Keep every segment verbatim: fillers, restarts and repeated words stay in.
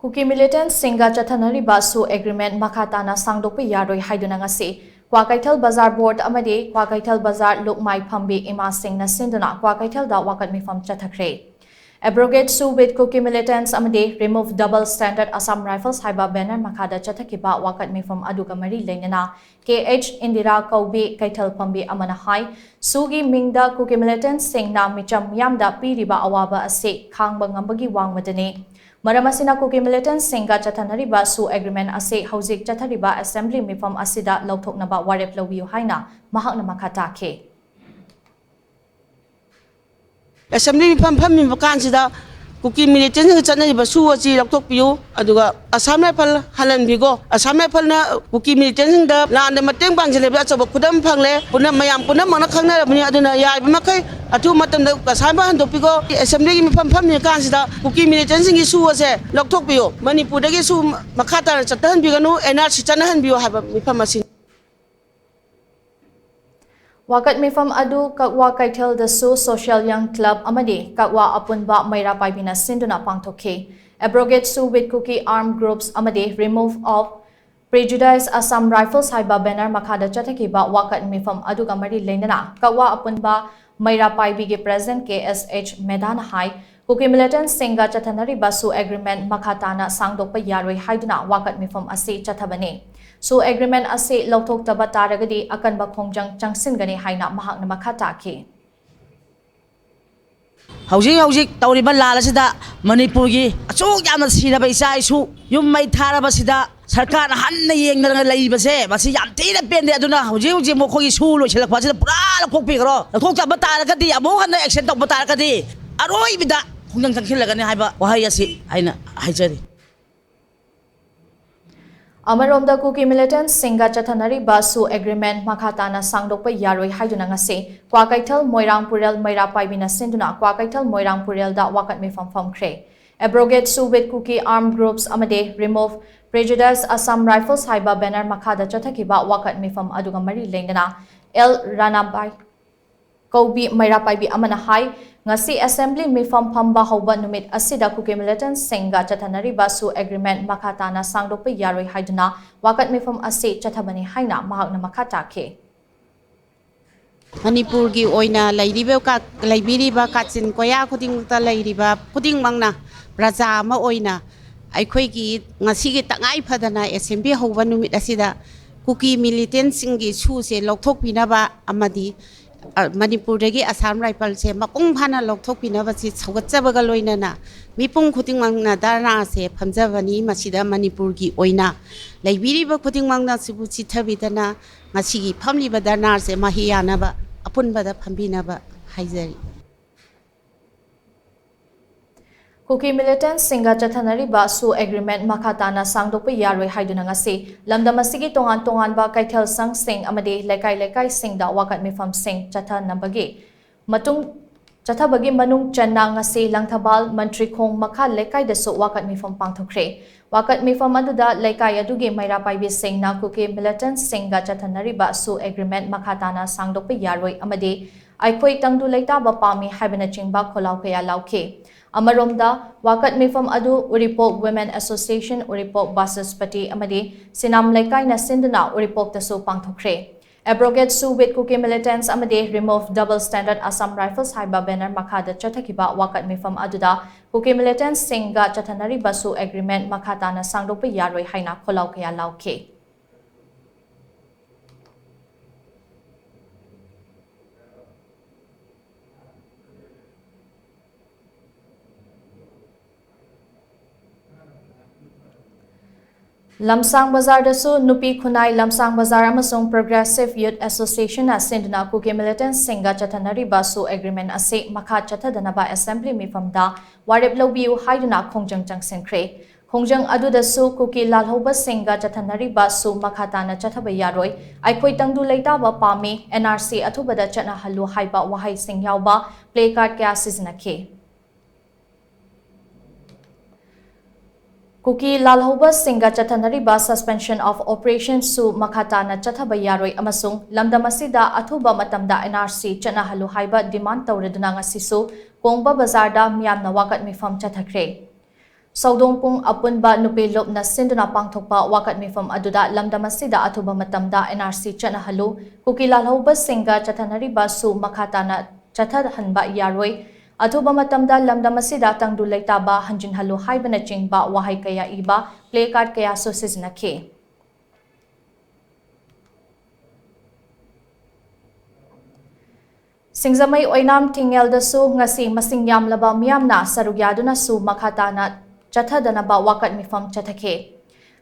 ꯀꯨꯀꯤ ꯃꯤꯂꯤꯇꯦꯟꯠꯁꯤꯡꯒ ꯆꯠꯊꯅꯔꯤꯕ ꯁꯨ ꯑꯦꯒ꯭ꯔꯤꯃꯦꯟꯠ ꯃꯈꯥ ꯇꯥꯅ ꯁꯥꯡꯗꯣꯛꯄ ꯌꯥꯔꯣꯏ ꯍꯥꯏꯗꯨꯅ ꯉꯁꯤ ꯀ꯭ꯋꯥꯀꯩꯊꯦꯜ ꯕꯖꯥꯔ ꯕꯣꯔꯗ ꯑꯃꯗꯤ ꯀ꯭ꯋꯥꯀꯩꯊꯦꯜ ꯕꯖꯥꯔ ꯂꯨꯞꯃꯥꯏ ꯐꯝꯕꯤ ꯏꯃꯥꯁꯤꯡꯅ ꯁꯤꯟꯗꯨꯅ ꯀ꯭ꯋꯥꯀꯩꯊꯦꯜꯗ ꯋꯥꯀꯠ ꯃꯤꯐꯝ ꯆꯠꯊꯈ꯭ꯔꯦ꯫ Abrogate Sue with Kuki Militants ꯑꯃꯗꯤ Remove Double Standard Assam Rifles ꯍꯥꯏꯕ ꯕꯦꯅꯔ ꯃꯈꯥꯗ ꯆꯠꯊꯈꯤꯕ ꯋꯥꯀꯠ ꯃꯤꯐꯝ ꯑꯗꯨꯒ ꯃꯔꯤ ꯂꯩꯅꯅ ꯀꯦ ꯑꯩꯆ ꯏꯟꯗꯤꯔꯥ ꯀꯧꯕꯤ ꯀꯩꯊꯦꯜ ꯐꯝꯕꯤ ꯑꯃꯅ ꯍꯥꯏ, ꯁꯨꯒꯤ ꯃꯤꯡꯗ ꯀꯨꯀꯤ ꯃꯤꯂꯤꯇꯦꯟꯠꯁꯤꯡꯅ ꯃꯤꯆꯝ ꯃꯤꯌꯥꯝꯗ ꯄꯤꯔꯤꯕ ꯑꯋꯥꯕ ꯑꯁꯤ ꯈꯥꯡꯕ ꯉꯝꯕꯒꯤ ꯋꯥꯡꯃꯗꯅꯤ꯫ ꯃꯔꯝ ꯑꯁꯤꯅ ꯀꯨꯀꯤ ꯃꯤꯂꯤꯇꯦꯟꯠꯁꯤꯡꯒ ꯆꯠꯊꯅꯔꯤꯕ ꯁꯨ ꯑꯦꯒ꯭ꯔꯤꯃꯦꯟꯠ ꯑꯁꯤ ꯍꯧꯖꯤꯛ ꯆꯠꯊꯔꯤꯕ ꯑꯦꯁꯦꯝꯕ꯭ꯂꯤ ꯃꯤꯐꯝ ꯑꯁꯤꯗ ꯂꯧꯊꯣꯛꯅꯕ ꯋꯥꯔꯦꯞ ꯂꯧꯕꯤꯌꯨ ꯍꯥꯏꯅ ꯃꯍꯥꯛꯅ ꯃꯈꯥ ꯇꯥꯈꯤ꯫ ꯑꯦꯁꯦꯝꯕ꯭ꯂꯤ ꯃꯤꯐꯝ ꯐꯝꯃꯤꯕ ꯀꯥꯟꯁꯤꯗ ꯀꯨꯀꯤ ꯃꯤꯂꯤꯇꯦꯟꯠꯁꯤꯡꯒ ꯆꯠꯅꯔꯤꯕ ꯁꯨ ꯑꯁꯤ ꯂꯧꯊꯣꯛꯄꯤꯌꯨ, ꯑꯗꯨꯒ ꯑꯁꯥꯝ ꯔꯥꯏꯐꯜ ꯍꯜꯍꯟꯕꯤꯈꯣ꯫ ꯑꯁꯥꯝ ꯔꯥꯏꯐꯜꯅ ꯀꯨꯀꯤ ꯃꯤꯂꯤꯇꯦꯟꯠꯁꯤꯡꯗ ꯂꯥꯟꯗ ꯃꯇꯦꯡ ꯄꯥꯡꯁꯤꯜꯂꯦꯕ ꯑꯆꯧꯕ ꯈꯨꯗꯝ ꯐꯪꯂꯦ꯫ ꯄꯨꯟꯅ ꯃꯌꯥꯝ ꯄꯨꯝꯅꯃꯛꯅ ꯈꯪꯅꯔꯕꯅꯤ꯫ ꯑꯗꯨꯅ ꯌꯥꯔꯤꯕ ꯃꯈꯩ ꯑꯊꯨꯕ ꯃꯇꯝꯗ ꯑꯁꯥꯝ ꯔꯥꯏꯐꯜ ꯍꯟꯗꯣꯛꯄꯤꯈꯣ꯫ ꯑꯦꯁꯦꯝꯕ꯭ꯂꯤꯒꯤ ꯃꯤꯐꯝ ꯐꯝꯃꯤ ꯀꯥꯟꯁꯤꯗ ꯀꯨꯀꯤ ꯃꯤꯂꯤꯇꯦꯟꯠꯁꯤꯡꯒꯤ ꯁꯨ ꯑꯁꯦ ꯂꯧꯊꯣꯛꯄꯤꯌꯨ꯫ ꯃꯅꯤꯄꯨꯔꯗꯒꯤ ꯁꯨ ꯃꯈꯥ ꯇꯥꯅ ꯆꯠꯊꯍꯟꯕꯤꯒꯅꯨ, ꯑꯦꯟ ꯑꯥꯔ ꯁꯤ ꯆꯠꯅꯍꯟꯕꯤꯌꯨ ꯍꯥꯏꯕ ꯃꯤꯐꯝ ꯑꯁꯤꯅꯤ꯫ ꯋꯥꯀꯠ ꯃꯤꯐꯝ ꯑꯗꯨ ꯀꯛꯋꯥ ꯀꯩꯊꯦꯜꯗꯁꯨ Social Young Club ꯑꯃꯗꯤ ꯀꯛꯋꯥ ꯑꯄꯨꯟꯕ ꯃꯩꯔꯥ ꯄꯥꯏꯕꯤꯅ ꯁꯤꯟꯗꯨꯅ ꯄꯥꯡꯊꯣꯛꯈꯤ꯫ Abrogate Sue with Kuki Armed Groups ꯑꯃꯗꯤ Remove of Prejudice Assam Rifles ꯍꯥꯏꯕ ꯕꯦꯅꯔ ꯃꯈꯥꯗ ꯆꯠꯊꯈꯤꯕ ꯋꯥꯀꯠ ꯃꯤꯐꯝ ꯑꯗꯨꯒ ꯃꯔꯤ ꯂꯩꯅꯅ ꯀꯛꯋꯥ ꯑꯄꯨꯟꯕ ꯃꯩꯔꯥ ꯄꯥꯏꯕꯤꯒꯤ ꯄ꯭ꯔꯦꯁꯤꯗꯦꯟꯠ ꯀꯦ ꯑꯦꯁ ꯑꯩꯆ ꯃꯦꯙꯥꯅ ꯍꯥꯏ, ꯀꯨꯀꯤ ꯃꯤꯂꯤꯇꯦꯟꯠꯁꯤꯡꯒ ꯆꯠꯊꯅꯔꯤꯕ ꯁꯨ ꯑꯦꯒ꯭ꯔꯤꯃꯦꯟꯠ ꯃꯈꯥ ꯇꯥꯅ ꯁꯥꯡꯗꯣꯛꯄ ꯌꯥꯔꯣꯏ ꯍꯥꯏꯗꯨꯅ ꯋꯥꯀꯠ ꯃꯤꯐꯝ ꯑꯁꯤ ꯆꯠꯊꯕꯅꯤ꯫ ꯁꯨ ꯑꯦꯒ꯭ꯔꯤꯃꯦꯟꯠ ꯑꯁꯤ ꯂꯧꯊꯣꯛꯇꯕ ꯇꯥꯔꯒꯗꯤ ꯑꯀꯟꯕ ꯈꯣꯡꯖꯪ ꯆꯪꯁꯤꯟꯒꯅꯤ ꯍꯥꯏꯅ ꯃꯍꯥꯛꯅ ꯃꯈꯥ ꯇꯥꯈꯤ꯫ ꯍꯧꯖꯤꯛ ꯍꯧꯖꯤꯛ ꯇꯧꯔꯤꯕ ꯂꯥꯟ ꯑꯁꯤꯗ ꯃꯅꯤꯄꯨꯔꯒꯤ ꯑꯁꯨꯛ ꯌꯥꯝꯅ ꯁꯤꯔꯕ ꯏꯆꯥ ꯏꯁꯨ, ꯌꯨꯝ ꯃꯩ ꯊꯥꯔꯕꯁꯤꯗ ꯁꯔꯀꯥꯔꯅ ꯍꯟꯅ ꯌꯦꯡꯗꯅ ꯂꯩꯕꯁꯦ, ꯃꯁꯤ ꯌꯥꯝ ꯊꯤꯅ ꯄꯦꯟꯗꯦ꯫ ꯑꯗꯨꯅ ꯍꯧꯖꯤꯛ ꯍꯧꯖꯤꯛ ꯃꯈꯣꯏꯒꯤ ꯁꯨ ꯂꯣꯏꯁꯤꯜꯂꯛꯄ ꯑꯁꯤꯗ ꯄꯨꯔꯥ ꯂꯧꯊꯣꯛꯄꯤꯈ꯭ꯔꯣ꯫ ꯂꯧꯊꯣꯛꯇꯕ ꯇꯥꯔꯒꯗꯤ, ꯑꯃꯨꯛ ꯍꯟꯅ action ꯇꯧꯕ ꯇꯥꯔꯒꯗꯤ, ꯑꯔꯣꯏꯕꯗ ꯈꯣꯡꯖꯪ ꯆꯪꯁꯤꯜꯂꯒꯅꯤ ꯍꯥꯏꯕ ꯋꯥꯍꯩ ꯑꯁꯤ ꯑꯩꯅ ꯍꯥꯏꯖꯔꯤ꯫ ꯑꯃꯔꯣꯝꯗ ꯀꯨꯀꯤ ꯃꯤꯂꯤꯇꯦꯟꯠꯁꯤꯡꯒ ꯆꯠꯊꯅꯔꯤꯕ ꯁꯨ ꯑꯦꯒ꯭ꯔꯤꯃꯦꯟꯠ ꯃꯈꯥ ꯇꯥꯅ ꯁꯥꯡꯗꯣꯛꯄ ꯌꯥꯔꯣꯏ ꯍꯥꯏꯗꯨꯅ ꯉꯁꯤ ꯀ꯭ꯋꯥꯀꯩꯊꯦꯜ ꯃꯣꯏꯔꯥꯡ ꯄꯨꯔꯦꯜ ꯃꯩꯔꯥ ꯄꯥꯏꯕꯤꯅ ꯁꯤꯟꯗꯨꯅ ꯀ꯭ꯋꯥꯀꯩꯊꯦꯜ ꯃꯣꯏꯔꯥꯡ ꯄꯨꯔꯦꯜꯗ ꯋꯥꯀꯠ ꯃꯤꯐꯝ ꯐꯝꯈ꯭ꯔꯦ꯫ Abrogate Sue with Kuki Armed Groups ꯑꯃꯗꯤ Remove Prejudice Assam Rifles ꯍꯥꯏꯕ ꯕꯦꯅꯔ ꯃꯈꯥꯗ ꯆꯠꯊꯈꯤꯕ ꯋꯥꯀꯠ ꯃꯤꯐꯝ ꯑꯗꯨꯒ ꯃꯔꯤ ꯂꯩꯅꯅ ꯑꯦꯜ ꯔꯥꯅꯥꯕꯥꯏ ꯀꯧꯕꯤ ꯃꯩꯔꯥ ꯄꯥꯏꯕꯤ ꯑꯃꯅ ꯍꯥꯏ, ꯉꯁꯤ ꯑꯦꯁꯦꯝꯕ꯭ꯂꯤ ꯃꯤꯐꯝ ꯐꯝꯕ ꯍꯧꯕ ꯅꯨꯃꯤꯠ ꯑꯁꯤꯗ ꯀꯨꯀꯤ ꯃꯤꯂꯤꯇꯦꯟꯠꯁꯤꯡꯒ ꯆꯠꯊꯅꯔꯤꯕ ꯁꯨ ꯑꯦꯒ꯭ꯔꯤꯃꯦꯟꯠ ꯃꯈꯥ ꯇꯥꯅ ꯁꯥꯡꯗꯣꯛꯄ ꯌꯥꯔꯣꯏ ꯍꯥꯏꯗꯨꯅ ꯋꯥꯀꯠ ꯃꯤꯐꯝ ꯑꯁꯤ ꯆꯠꯊꯕꯅꯤ ꯍꯥꯏꯅ ꯃꯍꯥꯛꯅ ꯃꯈꯥ ꯇꯥꯈꯤ꯫ ꯃꯅꯤꯄꯨꯔꯒꯤ ꯑꯣꯏꯅ ꯂꯩꯔꯤꯕ ꯀꯥ-, ꯂꯩꯕꯤꯔꯤꯕ ꯀꯥꯆꯤꯟ ꯀꯣꯌꯥ ꯈꯨꯗꯤꯡꯃꯛꯇ ꯂꯩꯔꯤꯕ ꯈꯨꯗꯤꯡꯃꯛꯅ ꯄ꯭ꯔꯖꯥ ꯑꯃ ꯑꯣꯏꯅ ꯑꯩꯈꯣꯏꯒꯤ ꯉꯁꯤꯒꯤ ꯇꯉꯥꯏ ꯐꯗꯅ ꯑꯦꯁꯦꯝꯕ꯭ꯂꯤ ꯍꯧꯕ ꯅꯨꯃꯤꯠ ꯑꯁꯤꯗ ꯀꯨꯀꯤ ꯃꯤꯂꯤꯇꯦꯟꯠꯁꯤꯡꯒꯤ ꯁꯨꯁꯦ ꯂꯧꯊꯣꯛꯄꯤꯅꯕ ꯑꯃꯗꯤ, ꯑ, ꯃꯅꯤꯄꯨꯔꯗꯒꯤ ꯑꯁꯥꯝ ꯔꯥꯏꯐꯜꯁꯦ ꯃꯄꯨꯡ ꯐꯥꯅ ꯂꯧꯊꯣꯛꯄꯤꯅꯕꯁꯤ ꯁꯧꯒꯠꯆꯕꯒ ꯂꯣꯏꯅꯅ ꯃꯤꯄꯨꯝ ꯈꯨꯗꯤꯡꯃꯛꯅ ꯙꯔꯅꯥꯁꯦ ꯐꯝꯖꯕꯅꯤ꯫ ꯃꯁꯤꯗ ꯃꯅꯤꯄꯨꯔꯒꯤ ꯑꯣꯏꯅ ꯂꯩꯕꯤꯔꯤꯕ ꯈꯨꯗꯤꯡꯃꯛꯅ ꯁꯤꯕꯨ ꯆꯤꯊꯕꯤꯗꯅ ꯉꯁꯤꯒꯤ ꯐꯝꯂꯤꯕ ꯙꯔꯅꯥꯁꯦ ꯃꯍꯩ ꯌꯥꯅꯕ ꯑꯄꯨꯟꯕꯗ ꯐꯝꯕꯤꯅꯕ ꯍꯥꯏꯖꯔꯤ꯫ ꯀꯨꯀꯤ ꯃꯤꯂꯤꯇꯦꯟꯠꯁꯤꯡꯒ ꯆꯠꯊꯅꯔꯤꯕ ꯁꯨ ꯑꯦꯒ꯭ꯔꯤꯃꯦꯟꯠ ꯃꯈꯥ ꯇꯥꯅ ꯁꯥꯡꯗꯣꯛꯄ ꯌꯥꯔꯣꯏ ꯍꯥꯏꯗꯨꯅ ꯉꯁꯤ ꯂꯝꯗꯝ ꯑꯁꯤꯒꯤ ꯇꯣꯉꯥꯟ ꯇꯣꯉꯥꯟꯕ ꯀꯩꯊꯦꯜ ꯁꯪꯁꯤꯡ ꯑꯃꯗꯤ ꯂꯩꯀꯥꯏ ꯂꯩꯀꯥꯏꯁꯤꯡꯗ ꯋꯥꯀꯠ ꯃꯤꯐꯝꯁꯤꯡ ꯆꯠꯊꯅꯕꯒꯤ ꯃꯇꯨꯡ, ꯆꯠꯊꯕꯒꯤ ꯃꯅꯨꯡ ꯆꯟꯅ ꯉꯁꯤ ꯂꯪꯊꯕꯥꯜ ꯃꯟꯇ꯭ꯔꯤꯈꯣꯡ ꯃꯈꯥ ꯂꯩꯀꯥꯏꯗꯁꯨ ꯋꯥꯀꯠ ꯃꯤꯐꯝ ꯄꯥꯡꯊꯣꯛꯈ꯭ꯔꯦ꯫ ꯋꯥꯀꯠ ꯃꯤꯐꯝ ꯑꯗꯨꯗ ꯂꯩꯀꯥꯏ ꯑꯗꯨꯒꯤ ꯃꯩꯔꯥ ꯄꯥꯏꯕꯤꯁꯤꯡꯅ ꯀꯨꯀꯤ ꯃꯤꯂꯤꯇꯦꯟꯠꯁꯤꯡꯒ ꯆꯠꯊꯅꯔꯤꯕ ꯁꯨ ꯑꯦꯒ꯭ꯔꯤꯃꯦꯟꯠ ꯃꯈꯥ ꯇꯥꯅ ꯁꯥꯡꯗꯣꯛꯄ ꯌꯥꯔꯣꯏ ꯑꯃꯗꯤ ꯑꯩꯈꯣꯏ ꯇꯪꯗꯨ ꯂꯩꯇꯥꯕ ꯄꯥꯝꯃꯤ ꯍꯥꯏꯕꯅꯆꯤꯡꯕ ꯈꯣꯜꯂꯥꯎ ꯀꯌꯥ ꯂꯥꯎꯈꯤ꯫ ꯑꯃꯔꯣꯝꯗ, ꯋꯥꯀꯠ ꯃꯤꯐꯝ ꯑꯗꯨ ꯎꯔꯤꯄꯣꯛ ꯋꯤꯃꯦꯟ ꯑꯦꯁꯣꯁꯤꯌꯦꯁꯟ ꯎꯔꯤꯄꯣꯛ ꯕꯥꯆꯁꯄꯇꯤ ꯑꯃꯗꯤ ꯁꯤꯅꯥꯝ ꯂꯩꯀꯥꯏꯅ ꯁꯤꯟꯗꯨꯅ ꯎꯔꯤꯄꯣꯛꯇꯁꯨ ꯄꯥꯡꯊꯣꯛꯈ꯭ꯔꯦ꯫ Abrogate Sue with Kuki Militants ꯑꯃꯗꯤ Remove Double Standard Assam Rifles ꯍꯥꯏꯕ ꯕꯦꯅꯔ ꯃꯈꯥꯗ ꯆꯠꯊꯈꯤꯕ ꯋꯥꯀꯠ ꯃꯤꯐꯝ ꯑꯗꯨꯗ ꯀꯨꯀꯤ ꯃꯤꯂꯤꯇꯦꯟꯠꯁꯤꯡꯒ ꯆꯠꯊꯅꯔꯤꯕ ꯁꯨ ꯑꯦꯒ꯭ꯔꯤꯃꯦꯟꯠ ꯃꯈꯥ ꯇꯥꯅ ꯁꯥꯡꯗꯣꯛꯄ ꯌꯥꯔꯣꯏ ꯍꯥꯏꯅ ꯈꯣꯜꯂꯥꯎ ꯀꯌꯥ ꯂꯥꯎꯈꯤ꯫ ꯂꯝꯁꯥꯡ ꯕꯖꯥꯔꯗꯁꯨ ꯅꯨꯄꯤ ꯈꯨꯟꯅꯥꯏ ꯂꯝꯁꯥꯡ ꯕꯖꯥꯔ ꯑꯃꯁꯨꯡ Progressive Youth Associationꯅ ꯁꯤꯟꯗꯨꯅ ꯀꯨꯀꯤ ꯃꯤꯂꯤꯇꯦꯟꯠꯁꯤꯡꯒ ꯆꯠꯊꯅꯔꯤꯕ ꯁꯨ ꯑꯦꯒ꯭ꯔꯤꯃꯦꯟꯠ ꯑꯁꯤ ꯃꯈꯥ ꯆꯠꯊꯗꯅꯕ ꯑꯦꯁꯦꯝꯕ꯭ꯂꯤ ꯃꯤꯐꯝꯗ ꯋꯥꯔꯦꯞ ꯂꯧꯕꯤꯌꯨ ꯍꯥꯏꯗꯨꯅ ꯈꯣꯡꯖꯪ ꯆꯪꯁꯤꯟꯈ꯭ꯔꯦ꯫ ꯈꯣꯡꯖꯪ ꯑꯗꯨꯗꯁꯨ ꯀꯨꯀꯤ ꯂꯥꯜꯍꯧꯕꯁꯤꯡꯒ ꯆꯠꯊꯅꯔꯤꯕ ꯁꯨ ꯃꯈꯥ ꯇꯥꯅ ꯆꯠꯊꯕ ꯌꯥꯔꯣꯏ, ꯑꯩꯈꯣꯏ ꯇꯪꯗꯨ ꯂꯩꯇꯥꯕ ꯄꯥꯝꯃꯤ, ꯑꯦꯟ ꯑꯥꯔ ꯁꯤ ꯑꯊꯨꯕꯗ ꯆꯠꯅꯍꯜꯂꯨ ꯍꯥꯏꯕ ꯋꯥꯍꯩꯁꯤꯡ ꯌꯥꯎꯕ ꯄ꯭ꯂꯦ ꯀꯥꯔꯗ ꯀꯌꯥ ꯁꯤꯖꯤꯟꯅꯈꯤ꯫ ꯀꯨꯀꯤ ꯂꯥꯜꯍꯧꯕꯁꯤꯡꯒ ꯆꯠꯊꯅꯔꯤꯕ Suspension of Operation ꯁꯨ ꯃꯈꯥ ꯇꯥꯅ ꯆꯠꯊꯕ ꯌꯥꯔꯣꯏ ꯑꯃꯁꯨꯡ ꯂꯝꯗꯝ ꯑꯁꯤꯗ ꯑꯊꯨꯕ ꯃꯇꯝꯗ N R C ꯆꯠꯅꯍꯜꯂꯨ ꯍꯥꯏꯕ demand ꯇꯧꯔꯗꯨꯅ ꯉꯁꯤꯁꯨ ꯀꯣꯡꯕ ꯕꯖꯥꯔꯗ ꯃꯤꯌꯥꯝꯅ ꯋꯥꯀꯠ ꯃꯤꯐꯝ ꯆꯠꯊꯈ꯭ꯔꯦ꯫ ꯁꯧꯗꯣꯡ ꯄꯨꯡ ꯑꯄꯨꯟꯕ ꯅꯨꯄꯤ ꯂꯨꯞꯅ ꯁꯤꯟꯗꯨꯅ ꯄꯥꯡꯊꯣꯛꯄ ꯋꯥꯀꯠ ꯃꯤꯐꯝ ꯑꯗꯨꯗ ꯂꯝꯗꯝ ꯑꯁꯤꯗ ꯑꯊꯨꯕ ꯃꯇꯝꯗ N R C ꯆꯠꯅꯍꯜꯂꯨ, ꯀꯨꯀꯤ ꯂꯥꯜꯍꯧꯕꯁꯤꯡꯒ ꯆꯠꯊꯅꯔꯤꯕ ꯁꯨ ꯃꯈꯥ ꯇꯥꯅ ꯆꯠꯊꯍꯟꯕ ꯌꯥꯔꯣꯏ, ꯑꯊꯨꯕ ꯃꯇꯝꯗ ꯂꯝꯗꯝ ꯑꯁꯤꯗ ꯇꯪꯗꯨ ꯂꯩꯇꯥꯕ ꯍꯟꯖꯤꯟꯍꯜꯂꯨ ꯍꯥꯏꯕꯅꯆꯤꯡꯕ ꯋꯥꯍꯩ ꯀꯌꯥ ꯏꯕ placard ꯀꯌꯥꯁꯨ ꯁꯤꯖꯤꯟꯅꯈꯤ꯫ ꯁꯤꯡꯖꯃꯩ ꯑꯣꯏꯅꯥꯝ ꯊꯤꯡꯉꯦꯜꯗꯁꯨ ꯉꯁꯤ ꯃꯁꯤꯡ ꯌꯥꯝꯂꯕ ꯃꯤꯌꯥꯝꯅ ꯁꯔꯨꯛ ꯌꯥꯗꯨꯅꯁꯨ ꯃꯈꯥ ꯇꯥꯅ ꯆꯠꯊꯗꯅꯕ ꯋꯥꯀꯠ ꯃꯤꯐꯝ ꯆꯠꯊꯈꯤ꯫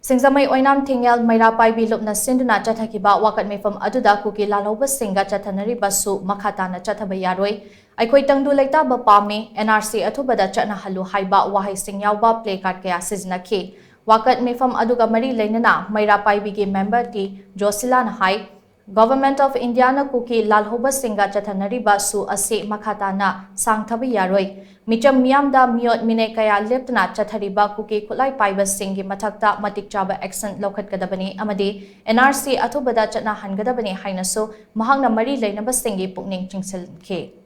ꯁꯤꯡꯖꯃꯩ ꯑꯣꯏꯅꯥꯝ ꯊꯤꯡꯉꯦꯜ ꯃꯩꯔꯥ ꯄꯥꯏꯕꯤ ꯂꯨꯞꯅ ꯁꯤꯟꯗꯨꯅ ꯆꯠꯊꯈꯤꯕ ꯋꯥꯀꯠ ꯃꯤꯐꯝ ꯑꯗꯨꯗ ꯀꯨꯀꯤ ꯂꯥꯜꯍꯧꯕꯁꯤꯡꯒ ꯆꯠꯊꯅꯔꯤꯕꯁꯨ ꯃꯈꯥ ꯇꯥꯅ ꯆꯠꯊꯕ ꯌꯥꯔꯣꯏ, ꯑꯩꯈꯣꯏ ꯇꯪꯗꯨ ꯂꯩꯇꯥꯕ ꯄꯥꯝꯃꯤ, N R C ꯑꯊꯨꯕꯗ ꯆꯠꯅꯍꯜꯂꯨ ꯍꯥꯏꯕ ꯋꯥꯍꯩꯁꯤꯡ ꯌꯥꯎꯕ placard ꯀꯌꯥ ꯁꯤꯖꯤꯟꯅꯈꯤ꯫ ꯋꯥꯀꯠ ꯃꯤꯐꯝ ꯑꯗꯨꯒ ꯃꯔꯤ ꯂꯩꯅꯅ ꯃꯩꯔꯥ ꯄꯥꯏꯕꯤꯒꯤ member ꯇꯤ ꯖꯣꯁꯤꯂꯥꯅ ꯍꯥꯏ, Government of India ꯅ ꯀꯨꯀꯤ ꯂꯥꯜꯍꯧꯕꯁꯤꯡꯒ ꯆꯠꯊꯅꯔꯤꯕ ꯁꯨ ꯑꯁꯤ ꯃꯈꯥ ꯇꯥꯅ ꯁꯥꯡꯊꯕ ꯌꯥꯔꯣꯏ꯫ ꯃꯤꯆꯝ ꯃꯤꯌꯥꯝꯗ ꯃꯤꯑꯣꯠ ꯃꯤꯅꯩ ꯀꯌꯥ ꯂꯦꯞꯇꯅ ꯆꯠꯊꯔꯤꯕ ꯀꯨꯀꯤ ꯈꯨꯠꯂꯥꯏ ꯄꯥꯏꯕꯁꯤꯡꯒꯤ ꯃꯊꯛꯇ ꯃꯇꯤꯛ ꯆꯥꯕ action ꯂꯧꯈꯠꯀꯗꯕꯅꯤ ꯑꯃꯗꯤ N R C ꯑꯊꯨꯕꯗ ꯆꯠꯅꯍꯟꯒꯗꯕꯅꯤ ꯍꯥꯏꯅꯁꯨ ꯃꯍꯥꯛꯅ ꯃꯔꯤ ꯂꯩꯅꯕꯁꯤꯡꯒꯤ ꯄꯨꯛꯅꯤꯡ ꯆꯤꯡꯁꯤꯟꯈꯤ꯫